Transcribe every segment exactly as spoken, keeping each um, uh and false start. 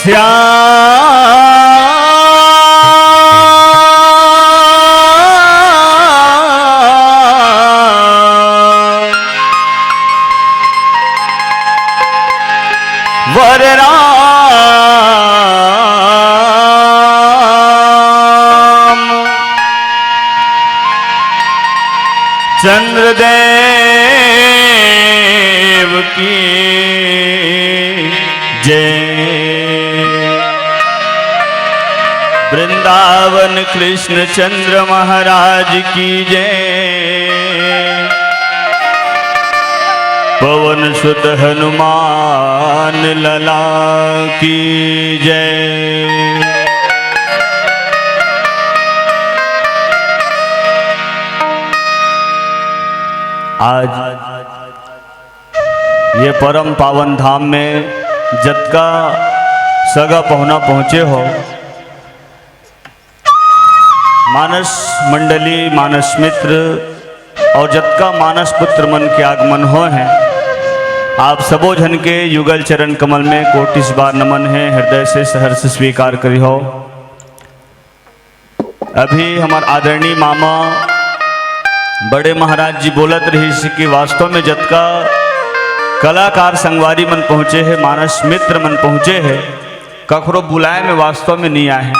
श्याम वर राम चंद्रदेव की जय। वृंदावन कृष्ण चंद्र महाराज की जय। पवन सुत हनुमान लला की जय। आज ये परम पावन धाम में जतका सगा पहुना पहुँचे हो, मानस मंडली, मानस मित्र और जतका मानस पुत्र मन के आगमन होय हे, आप सबो झन के युगल चरण कमल में कोटिस बार नमन हे। हृदय से सहर्ष स्वीकार करिहो। अभी हमर आदरणीय मामा बड़े महाराज जी बोलत रहिस कि वास्तव में जतका कलाकार संगवारी मन पहुँचे हे, मानस मित्र मन पहुँचे हे, कखरो बुलाए में वास्तव में नहीं आए हे।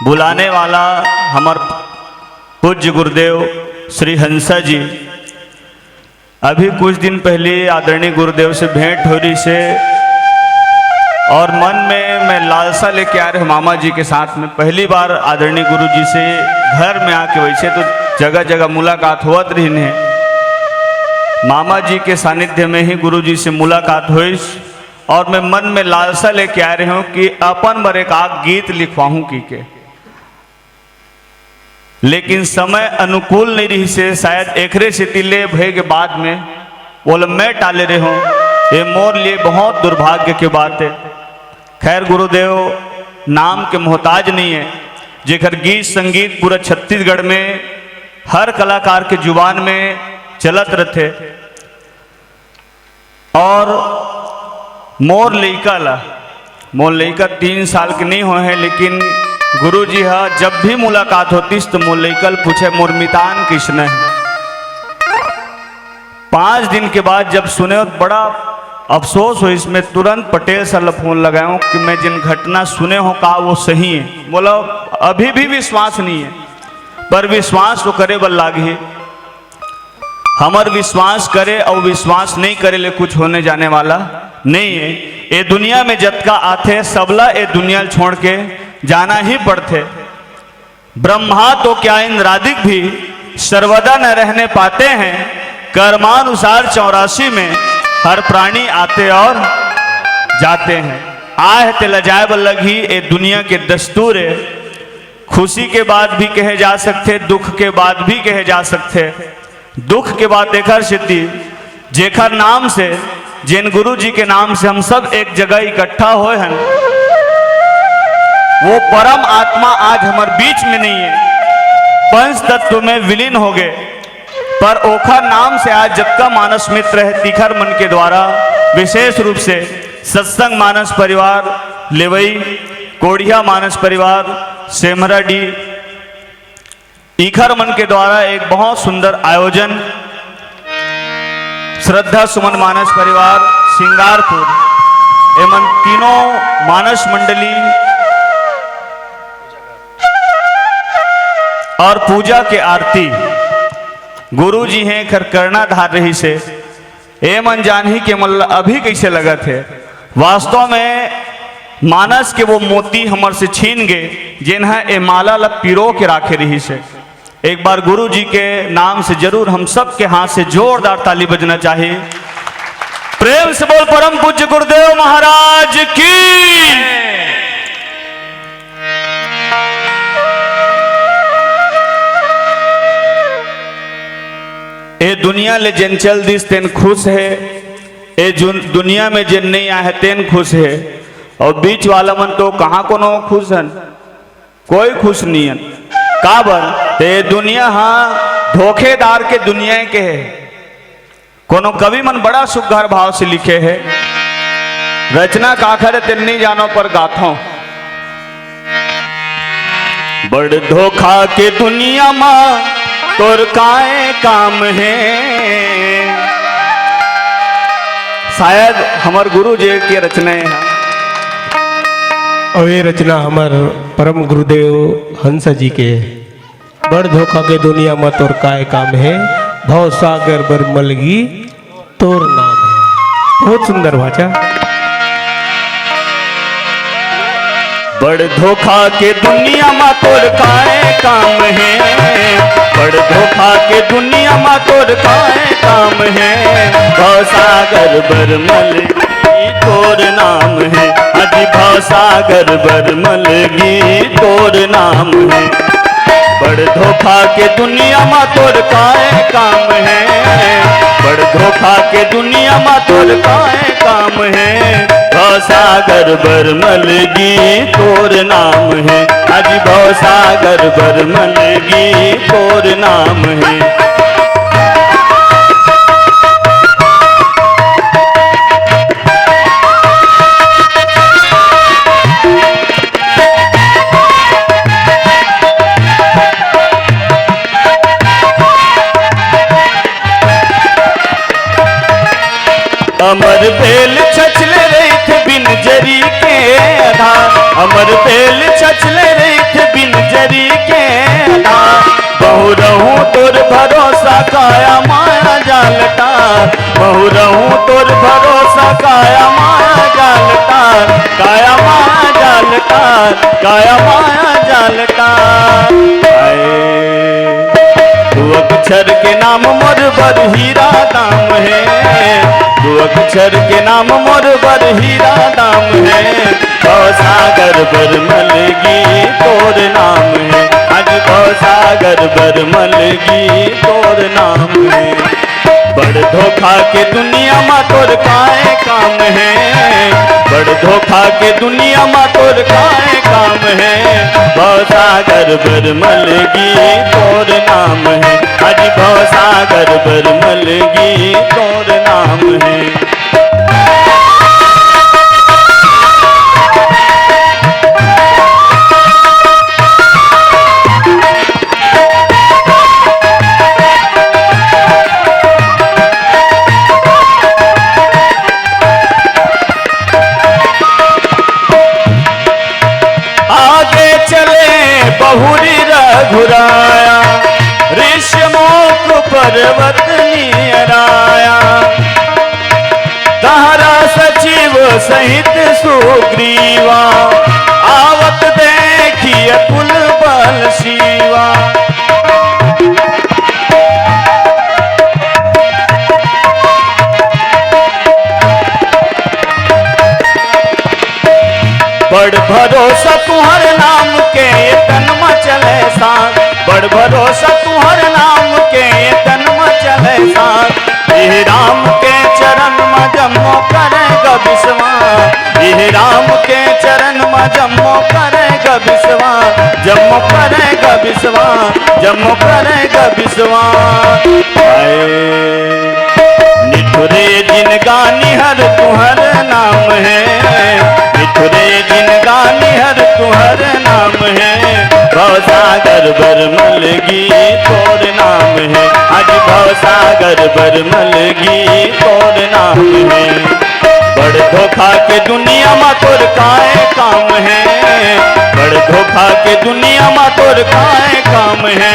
बुलाने वाला हमर पूज्य गुरुदेव श्री हंसा जी। अभी कुछ दिन पहले आदरणीय गुरुदेव से भेंट हो रही से और मन में मैं लालसा लेके आ रहे हूँ मामा जी के साथ में। पहली बार आदरणीय गुरु जी से घर में आके, वैसे तो जगह जगह मुलाकात होत रही है, मामा जी के सानिध्य में ही गुरु जी से मुलाकात हुई और मैं मन में लालसा लेके आ रहे हूँ कि अपन बर एक आग गीत लिखवाहूँ की के। लेकिन समय अनुकूल नहीं रही से शायद एकरे सेती ले भय के बाद में ओला मैं टाले रहे हूँ। ये मोर लिए बहुत दुर्भाग्य की बात है। खैर, गुरुदेव नाम के मोहताज नहीं है, जेकर गीत संगीत पूरा छत्तीसगढ़ में हर कलाकार के जुबान में चलत रहते। और मोर लइका ला, मोर लइका तीन साल के नहीं होए हे, लेकिन गुरुजी हा जब भी मुलाकात होतिस तो मोर लइका ल पूछे, "मोर मितान किसने हे?" पाँच दिन के बाद जब सुने हो तो बड़ा अफसोस होइस। मैं तुरंत पटेल सर ला फोन लगायो कि मैं जिन घटना सुने हो का वो सही है। बोला, "अभी भी विश्वास नहीं है, पर विश्वास तो करे बर लागही।" हमर विश्वास करे अउ विश्वास नहीं करे ले कुछ होने जाने वाला नहीं है। ये दुनिया में जतका आथे, सबला ये दुनिया ल छोड़ के जाना ही पड़थे। ब्रह्मा तो क्या, इंद्रादिक भी सर्वदा न रहने पाते हैं। कर्मानुसार चौरासी में हर प्राणी आते और जाते हैं। आए हे तेला जाए बर लगही, ये दुनिया के दस्तूर है। खुशी के बात भी कहे जा सकथे, दुख के बात भी कहे जा सकथे। दुख के बात एकर सेती, जेकर नाम से, जिन गुरु जी के नाम से हम सब एक जगह इकट्ठा होए हन, वो परम आत्मा आज हमर बीच में नहीं है, पंच तत्व में विलीन हो गए। पर ओखर नाम से आज जतका मानस मित्र है, तिखर मन के द्वारा विशेष रूप से सत्संग मानस परिवार लेवई, कोढ़िया मानस परिवार, सेमरा डी, इखर मन के द्वारा एक बहुत सुंदर आयोजन, श्रद्धा सुमन मानस परिवार सिंगारपुर, एमन तीनों मानस मंडली और पूजा के आरती गुरु जी हैं खर कर्णाधार रही से। ए मन जानही के मन ल अभी कैसे लगत हे। वास्तव में मानस के वो मोती हमर से छीन गे, जेन ह ए माला ल पिरो के राखे रहिस हे। एक बार गुरु जी के नाम से जरूर हम सबके हाथ से जोरदार ताली बजना चाहिए। प्रेम से बोल परम पूज्य गुरुदेव महाराज की। ए दुनिया ले जेन चल दिस तेन खुश हे, ए जुन-, दुनिया में जेन नहीं आए हे तेन खुश हे, और बीच वाला मन तो कहाँ कोनो खुश हन, कोई खुश नहीं हन। काबर? ते दुनिया हा धोखेदार के दुनिया के हे। कोनो कवि मन बड़ा सुघर भाव से लिखे हे, रचना काखर हे तेन नइ जानव, पर गाथंव। बड़ धोखा के दुनिया म तोर काय काम हे। शायद हमर गुरु जी के रचना हे। अउ ये रचना हमर परम गुरुदेव हंसा जी के। बड़ धोखा के दुनिया म तोर काय काम हे, भवसागर बर मलगी तोर नाम हे। बहुत सुंदर भाषा। बड़ धोखा के दुनिया म तोर काय काम हे, बड़ धोखा के दुनिया म तोर काय काम हे, भवसागर बर मलगी तोर नाम हे, आज भवसागर बर मलगी तोर नाम हे। बड़ धोखा के दुनिया म तोर काय काम हे, बड़ धोखा के दुनिया म तोर काय काम हे, भवसागर बर मलगी तोर नाम हे, आज भवसागर बर मलगी तोर नाम हे। अमर बेल छछले रहिथे बिन जरी के आधार, अमर बेल छछले रहिथे बिन जरी के आधार। बहुरहूँ तोर भरोसा काया माया जाल टार, बहुरहूँ तोर भरोसा काया माया जाल टार, काया माया जाल टार, काया माया जाल टार। हाय। दू अक्षर के नाम मोर बर हीरा दाम हे, दू अक्षर के नाम मोर बर हीरा दाम हे। भवसागर बर मलगी तोर नाम हे, आज भवसागर बर मलगी तोर नाम हे। बड़ धोखा के दुनिया म तोर काय काम हे, बड़ धोखा के दुनिया म तोर काय काम हे। भवसागर बर मलगी तोर नाम हे, आज भवसागर बर मलगी तोर नाम हे। आगे चले बहुरी रघुराया, ऋषमुख पर्वत नियराया। तहरा सचिव सहित सुग्रीवा, आवत देखि अतुल बल शिवा। बड़ भरोसा तुहर नाम के, ये तन म चले सांस। बड़ भरोसा तुहर नाम के, ये तन म चले सांस। इह राम के चरण म जम्मो करेगा विश्वास। इह राम के चरण म जम्मो करेगा विश्वास। जम्मो करेगा विश्वास। जम्मो करेगा विश्वास। हाय। निठुरे जिनगानी हर तुहर नाम हे, निठुरे जिनगानी हर तुहर नाम हे। भवसागर बर मलगी तोर नाम हे, आज भवसागर बर मलगी तोर नाम हे। बड़ धोखा के दुनिया म तोर काय काम हे, बड़ धोखा के दुनिया म तोर काय काम हे।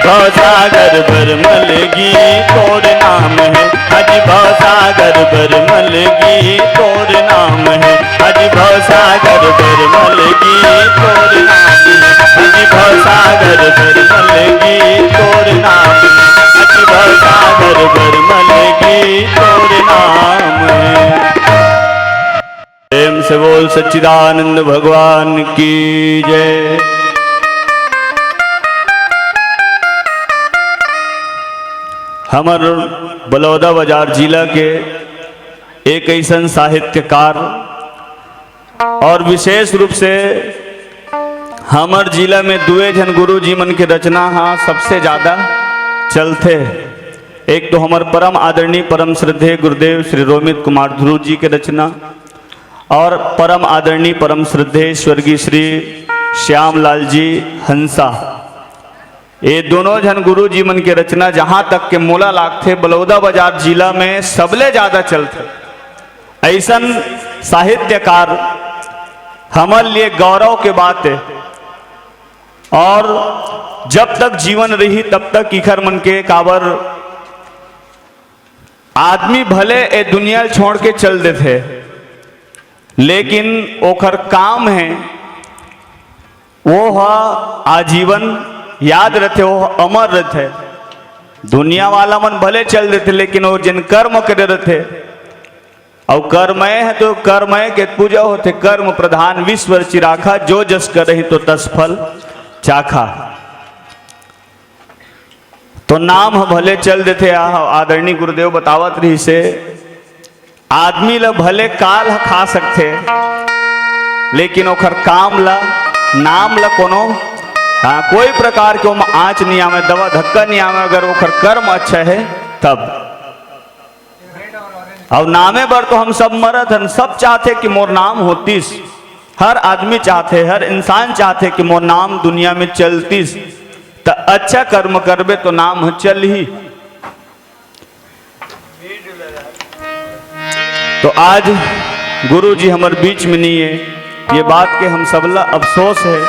भवसागर बर मलगी तोर नाम हे, आज भवसागर बर मलगी तोर नाम हे, आज भवसागर बर मलगी तोर नाम हे, आज भवसागर बर मलगी तोर नाम हे, आज भवसागर बर मलगी तोर नाम हे। प्रेम से बोल सच्चिदानंद भगवान की जय। हमर बलौदा बाजार जिला के एक ऐसन साहित्यकार और विशेष रूप से हमर जिला में दुए झन गुरु जी मन के रचना हा सबसे ज्यादा चलथे। एक तो हमर परम आदरणीय परम श्रद्धेय गुरुदेव श्री रोमित कुमार ध्रुव जी के रचना, और परम आदरणीय, परम श्रद्धेय स्वर्गीय श्री श्यामलाल जी हंसा, ये दोनों झन गुरु जी मन के रचना, जहाँ तक के मोला लागथे, बलौदा बाजार जिला में सबले ज्यादा चलथे। ऐसन साहित्यकार हमर लिए गौरव के बात है। और जब तक जीवन रही, तब तक इखर मन के, काबर आदमी भले ए दुनिया ल छोड़ के चल देथे, लेकिन ओखर काम है, वो ह आजीवन याद रथे, वो ह अमर रथे। दुनिया वाला मन भले चल देथे, लेकिन वो जेन कर्म करे रथे, अउ कर्मय है तो कर्मय के पूजा होथे। कर्म प्रधान विश्व रचि राखा, जो जस करही तो तस फल चाखा। तो नाम ह भले चल देथे, आ-, आदरणीय गुरुदेव बतावत रहिसे, आदमी ल भले काल ह खा सकथे, लेकिन ओखर काम ल, नाम ल कोनो, हाँ, कोई प्रकार के ओमा आँच नहीं आवे, दवा धक्का नहीं आवे, अगर ओखर कर्म अच्छा है तब। अब नामे बर तो हम सब मरत हन, सब चाहथे कि मोर नाम होतिस, हर आदमी चाहथे, हर इंसान चाहथे कि मोर नाम दुनिया में चलतिस। त अच्छा कर्म करबे तो नाम ह चलही। तो आज गुरु जी हमर बीच में नहीं है, ये बात के हम सबला अफसोस है,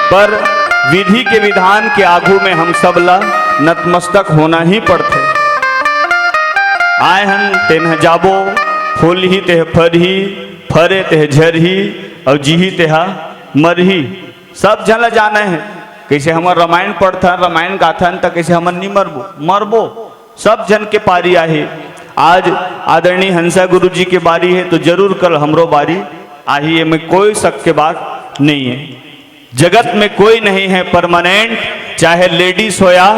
पर विधि के विधान के आगू में हम सबला नतमस्तक होना ही पड़थे। आए हन तेन ह जाबो, फूलही तेह फरही, फरे तेह झरही, अउ जीही तेहा मरही। सब झन ला जाने है, कैसे हमर रामायण पढ़थन, रामायण गाथन, त कैसे हमन नहीं मरबो? मरबो। सब झन के पारी आहे। आज आदरणीय हंसा गुरु जी के बारी है, तो जरूर कल हमरो बारी आही, एमे कोई शक के बात नहीं है। जगत में कोई नहीं है परमानेंट, चाहे लेडीज हो या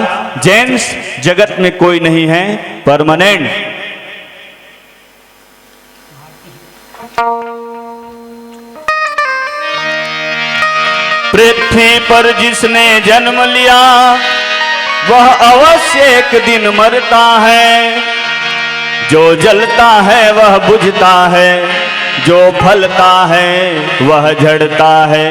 जेंट्स, जगत में कोई नहीं है परमानेंट। पृथ्वी पर जिसने जन्म लिया, वह अवश्य एक दिन मरता है। जो जलता है वह बुझता है, जो फलता है वह झड़ता है।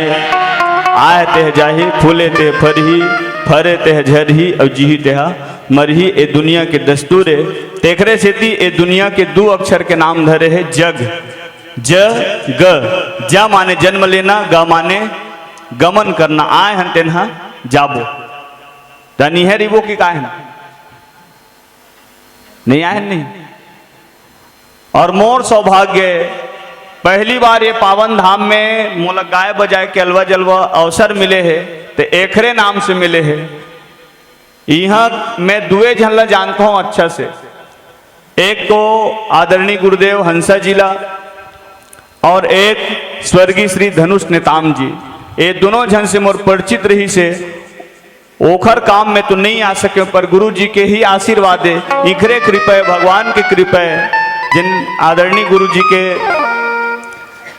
आए तेह जाही, फूले तेह फरही, फरे तेह झरही, अउ जीही तेहा मरही। ए दुनिया के दस्तूर है। तेखरे सेती ए दुनिया के दू अक्षर के नाम धरे है जग। ज ग। ज माने जन्म लेना, ग माने गमन करना। आए हन तेन ह जाबो। त निहे रहिबो कि काय हन? नहीं आए हन, नहीं। और मोर सौभाग्य, पहली बार ये पावन धाम में मोला गाय बजाए के अलवा जलवा अवसर मिले है, ते एखरे नाम से मिले है। इहाँ मैं दुए झन ला जानता हूँ अच्छा से। एक तो आदरणीय गुरुदेव हंसा जी ला और एक स्वर्गीय श्री धनुष नेताम जी। ये दोनों झन से मोर परिचित रहिसे। ओखर काम में तो नहीं आ सके, पर गुरु जी के ही आशीर्वाद है, इखरे कृपा है, भगवान के कृपा है, जिन आदरणीय गुरु जी के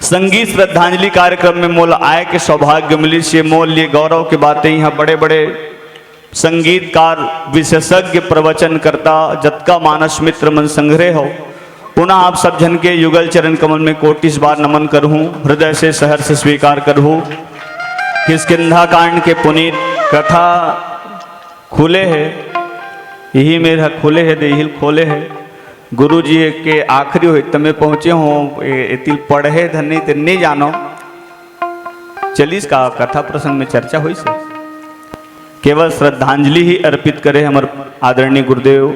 संगीत श्रद्धांजलि कार्यक्रम में मोला आए के सौभाग्य मिलिस। ये मोर लिए गौरव के बात है। यहाँ बड़े बड़े संगीतकार, विशेषज्ञ, प्रवचनकर्ता, जतका मानस मित्र मन संग्रह हो, पुनः आप सब झन के युगल चरण कमल में कोटिस बार नमन करहूँ, हृदय से सहर्ष स्वीकार करहूँ। किष्किंधा कांड के पुनीत कथा खुले है, यही मेर ह खुले है, देहिल खोले है। गुरु जी के आखिरी होई, तमे पहुँचे हो, ए-, एतिल पढ़े धन नहीं ते नहीं जानो। चलिस का कथा प्रसंग में चर्चा होइस है। केवल श्रद्धांजलि ही अर्पित करे हमर आदरणीय गुरुदेव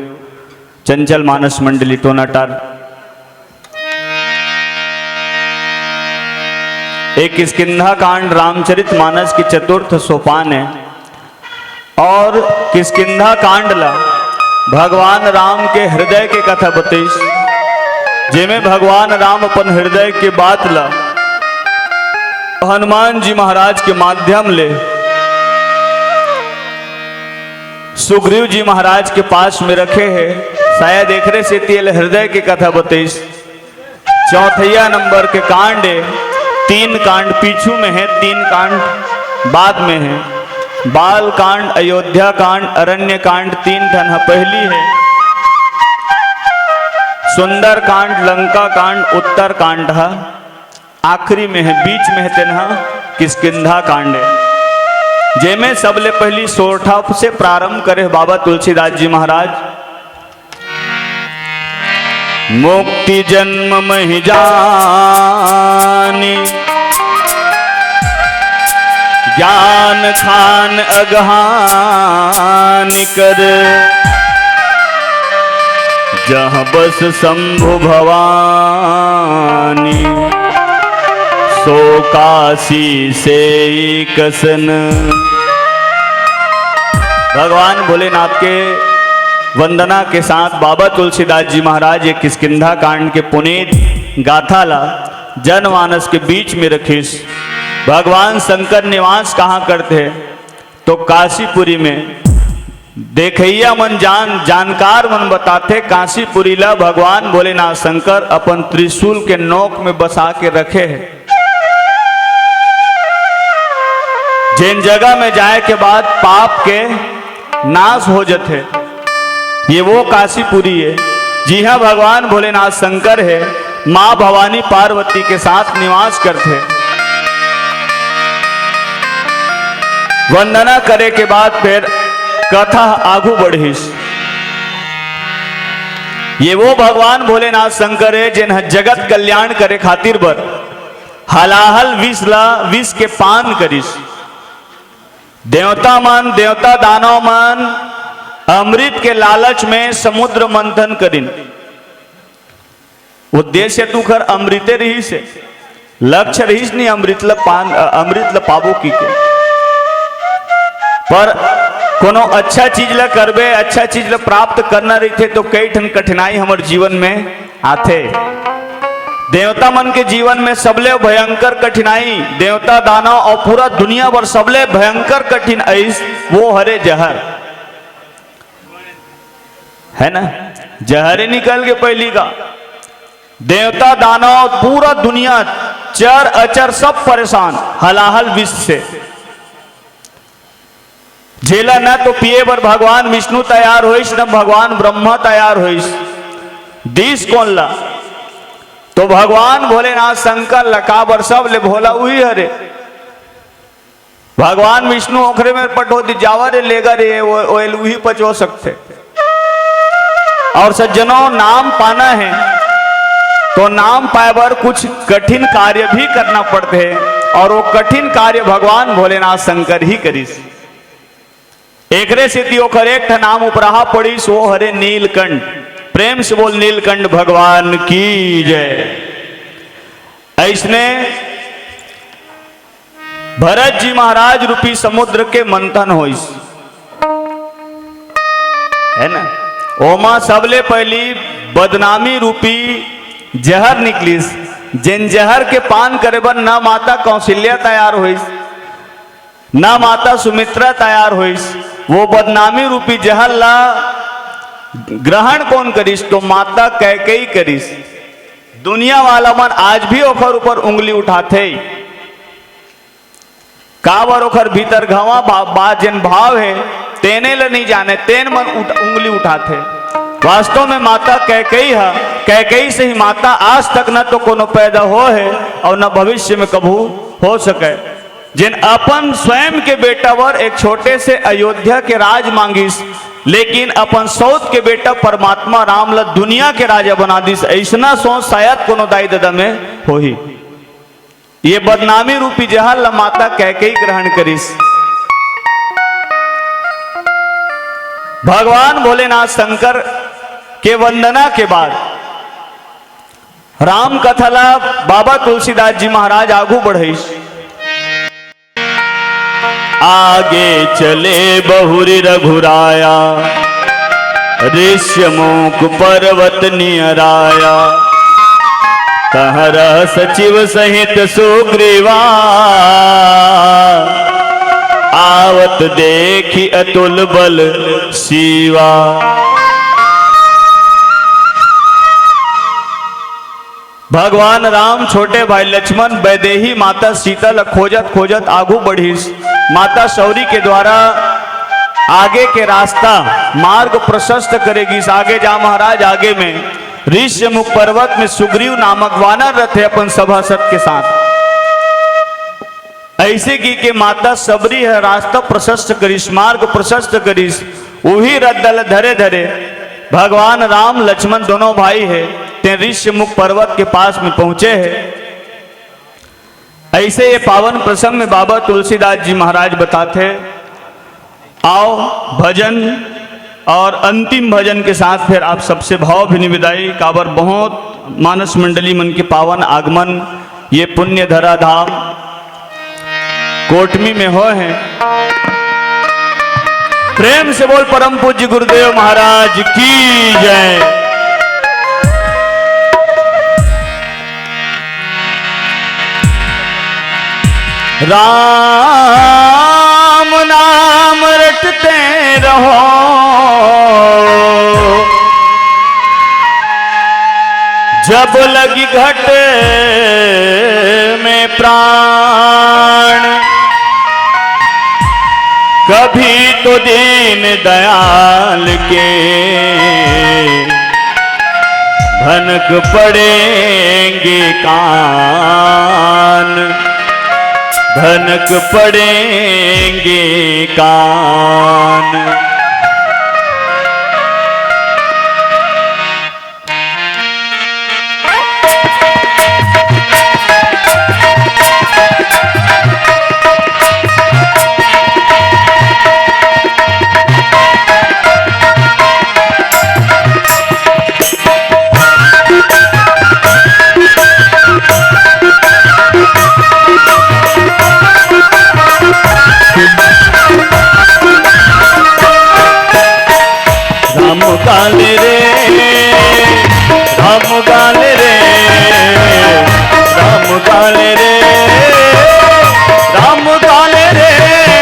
चंचल मानस मंडली टोनाटार। एक किष्किंधा कांड रामचरित मानस की चतुर्थ सोपान है। और किष्किंधा कांड ला भगवान राम के हृदय के कथा बतइस, जेमे भगवान राम अपन हृदय के बात ला हनुमान जी महाराज के माध्यम ले सुग्रीव जी महाराज के पास में रखे है। शायद एकरे सेती एला हृदय के कथा बतइस। चौथैया नंबर के कांड है, तीन कांड पीछू में है, तीन कांड बाद में है। बाल कांड, अयोध्या कांड, अरण्य कांड, तीन ठन ह पहली है। सुंदर कांड, लंका कांड, उत्तर कांड ह आखिरी में हे, बीच में हे, तेन ह किष्किंधा कांड हे, जेमे सबले पहिली सोरठा से प्रारंभ करे बाबा तुलसीदास जी महाराज। मुक्ति जन्म महि जानि, ज्ञान खान अगहानि कर, जहाँ बस शंभु भवानी, सो कासी से कसन। भगवान भोलेनाथ के वंदना के साथ बाबा तुलसीदास जी महाराज ये किष्किंधा कांड के पुनीत गाथा ला जनमानस के बीच में रखिस। भगवान शंकर निवास कहाँ करथे? तो काशीपुरी में। देखइया मन जान, जानकार मन बताथे, काशीपुरी ला भगवान भोलेनाथ शंकर अपन त्रिशूल के नोक में बसा के रखे हे, जेन जगह में जाए के बाद पाप के नाश हो जथे। ये वो काशीपुरी हे, जिहां भगवान भोलेनाथ शंकर हे, मां भवानी पार्वती के साथ निवास करथे। वंदना करे के बाद फिर कथा आगू बढ़िस। ये वो भगवान भोलेनाथ शंकर हे, जेन ह जगत कल्याण करे खातिर बर हलाहल विष ला, विष के पान करिस। देवता मन, देवता दानव मन अमृत के लालच में समुद्र मंथन करिन। उद्देश्य तो उखर अमृते रहिस हे, लक्ष्य रहिस नहीं अमृत ल पान, अ, अमृत ल पाबो की के। पर कोनो अच्छा चीज ल करबे, अच्छा चीज ल प्राप्त करना रहिथे तो कई ठन कठिनाई हमर जीवन में आथे। देवता मन के जीवन में सबले भयंकर कठिनाई, देवता दानव और पूरा दुनिया भर सबले भयंकर कठिन आइस, वो हरे जहर, है ना? जहरे निकल के पहली का देवता दानव पूरा दुनिया चर अचर सब परेशान हलाहल विष से। जेला न तो पिए बर भगवान विष्णु तैयार होइस, न भगवान ब्रह्मा तैयार होइस। दिस कोन ला? तो भगवान भोलेनाथ शंकर ला, काबर सबले भोला उही हरे। भगवान विष्णु ओखरे में पठो दी, जावा रे, लेगा रे, वो, वो उही पचो सकथे। और सज्जनों, नाम पाना है तो नाम पाए बर कुछ कठिन कार्य भी करना पड़थे, और वो कठिन कार्य भगवान भोलेनाथ शंकर ही करिस। एकरे सेती ओकर एक ठन नाम उपराहा पड़िस, वो हरे नीलकंठ। प्रेम से बोल, नीलकंठ भगवान की जय। अइसने भरत जी महाराज रूपी समुद्र के मंथन होइस, है ना? ओमा सबले पहली बदनामी रूपी जहर निकलिस, जेन जहर के पान करे बर न माता कौशल्या तैयार होइस, ना माता सुमित्रा तैयार होइस। वो बदनामी रूपी जहर ला ग्रहण कोन करिस? तो माता कैकेयी करिस। दुनिया वाला मन आज भी ओखर ऊपर उंगली उठाथे। काबर ओखर भीतर घवा बा, बा जेन भाव हे, तेने ल नहीं जाने, तेन मन उठ, उंगली उठाथे। वास्तव में माता कैकेयी ह, कैकेयी से ही माता आज तक न तो कोनो पैदा हो हे और न भविष्य में कभू हो सके। जेन अपन स्वयं के बेटा बर एक छोटे से अयोध्या के राज मांगिस, लेकिन अपन सौत के बेटा परमात्मा राम ला दुनिया के राजा बना दिस। ऐसना सोच शायद कोनो दाई ददा में होही। ये बदनामी रूपी जहर ला माता कैकेयी ग्रहण करिस। भगवान भोलेनाथ शंकर के वंदना के बाद राम कथा ला बाबा तुलसीदास जी महाराज आगू बढ़ाइस। आगे चले बहुरि रघुराया, ऋष्यमूक पर्वत नियराया। तह रह सचिव सहित सुग्रीवा, आवत देखि अतुल बल सीवा। भगवान राम छोटे भाई लक्ष्मण वैदेही माता सीता ल खोजत खोजत आगू बढ़िस। माता शौरी के द्वारा आगे के रास्ता, मार्ग प्रशस्त करे गिस। आगे जा महाराज, आगे में ऋष्यमुख पर्वत में सुग्रीव नामक वानर रथे अपन सभासद के साथ। अइसे कहिके माता सबरी ह रास्ता प्रशस्त करिस, मार्ग प्रशस्त करिस। उही रद्दा ल धरे धरे भगवान राम लक्ष्मण दोनों भाई हे, तें ऋष्यमुख पर्वत के पास में पहुंचे हे। अइसे ये पावन प्रसंग में बाबा तुलसीदास जी महाराज बताथे, आओ भजन और अंतिम भजन के साथ फिर आप सबसे भावभीनी विदाई। काबर बहुत मानस मंडली मन के पावन आगमन ये पुण्य धरा धाम कोटमी में होय हे। प्रेम से बोल परम पूज्य गुरुदेव महाराज की जय। राम नाम रटते रहो, जब लगी घट में प्राण। कभी तो दीन दयाल के भनक पड़ेंगे कान, भनक पड़ेंगे कान। राम काल रे, राम काल रे, राम काल रे, राम काल रे,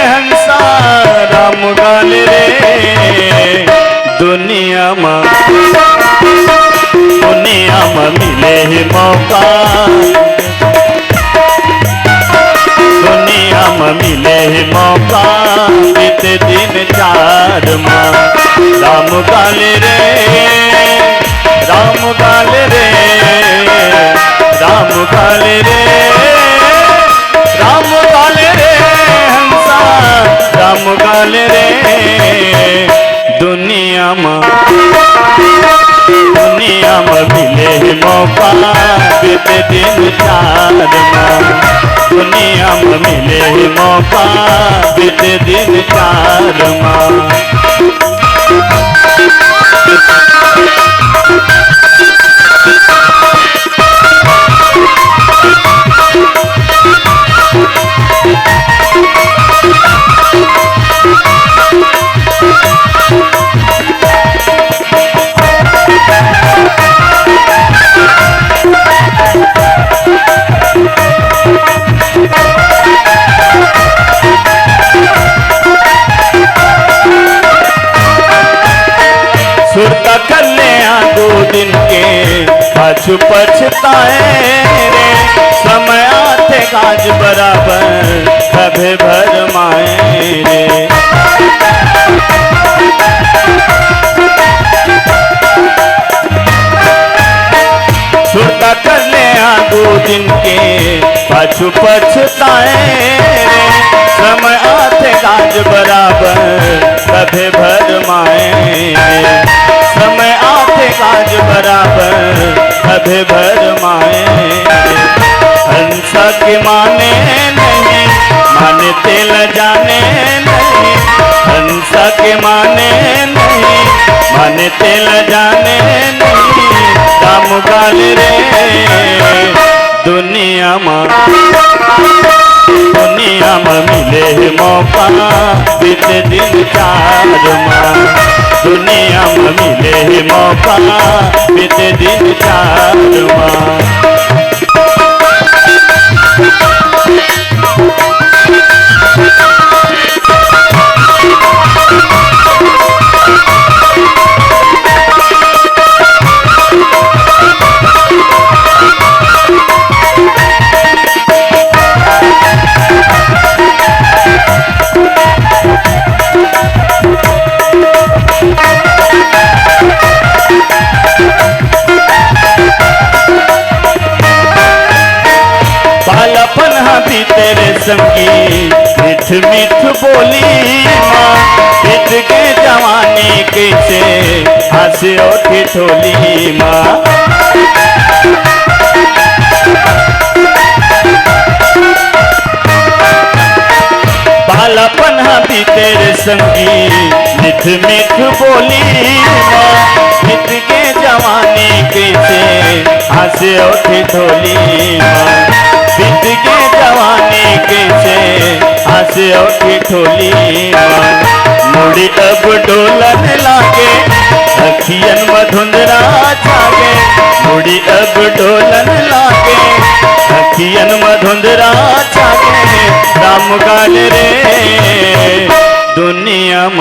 हंसा राम काल रे। दुनिया म, दुनिया म मिले हे मौका, दुनिया म मिले हे मौका, बीते दिन चार म। राम काल रे, राम काल रे, राम काल रे, राम काल रे, हंसा राम काल रे। दुनिया म, दुनिया म मिले हे मौका, बीते दिन चार म। दुनिया म मिले हे मौका, बीते दिन चार म। सुरता कर ले आ दो दिन के, पाछू पछताए रे। समय आथे गाज बराबर, कभे भरमाए रे। सुरता कर ले आ दो दिन के, पाछू पछताए रे। समय आथे गाज बराबर, कभे भरमाए रे। समय आथे गाज बराबर, कभे भरमाए रे। हंसा के माने नहीं, माने तेला जाने नहीं। हंसा के माने नहीं, माने तेला जाने नहीं। राम काल रे, दुनिया म, दुनिया म मिले हे मौका, बीते दिन चार म। दुनिया म मिले हे मौका, बीते दिन चार म। तेरे संगी मीठ मीठ बोली मा, बीत के जवानी कइसे हंसे ओ ठिठोली मा। बालापन हा बीते रे संगी, मीठ मीठ बोली मा, बीत के जवानी कइसे हंसे ओ ठिठोली मा, बीत के जवानी कइसे हंसे ओ ठिठोली मा। मुड़ी अब डोलन लागे, अखियन म धुंधरा छागे, मुड़ी अब डोलन लागे, अखियन म धुंधरा छागे। राम गाल रे दुनिया म,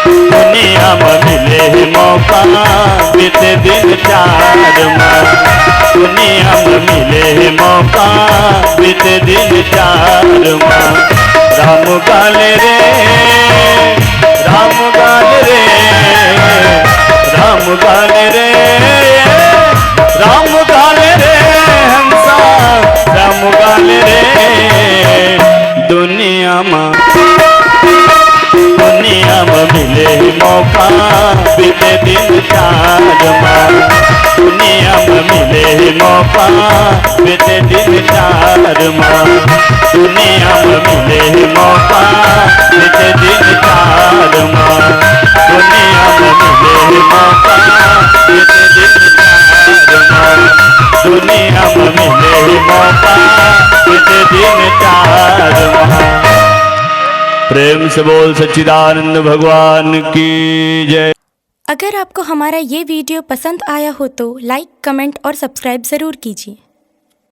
दुनिया म मिले हे मौका, बीते दिन चार म, दुनिया म मिले हे मौका, बीते दिन चार म। राम गाल रे, राम गाल रे, राम गाल रे, राम गाल रे, हंसा, राम गाल रे। दुनिया मा, दुनिया मा मिले हे मौका, बीते दिन चार मा। दुनिया मा मिले हे मौका, बीते दिन चार मा। दुनिया मा मिले हे मौका, बीते दिन चार मा। दुनिया मा मिले हे मौका, बीते दिन चार मा। दुनिया मा मिले हे मौका, बीते दिन चार मा। प्रेम से बोल सच्चिदानंद भगवान की जय। अगर आपको हमारा ये वीडियो पसंद आया हो तो लाइक, कमेंट और सब्सक्राइब ज़रूर कीजिए।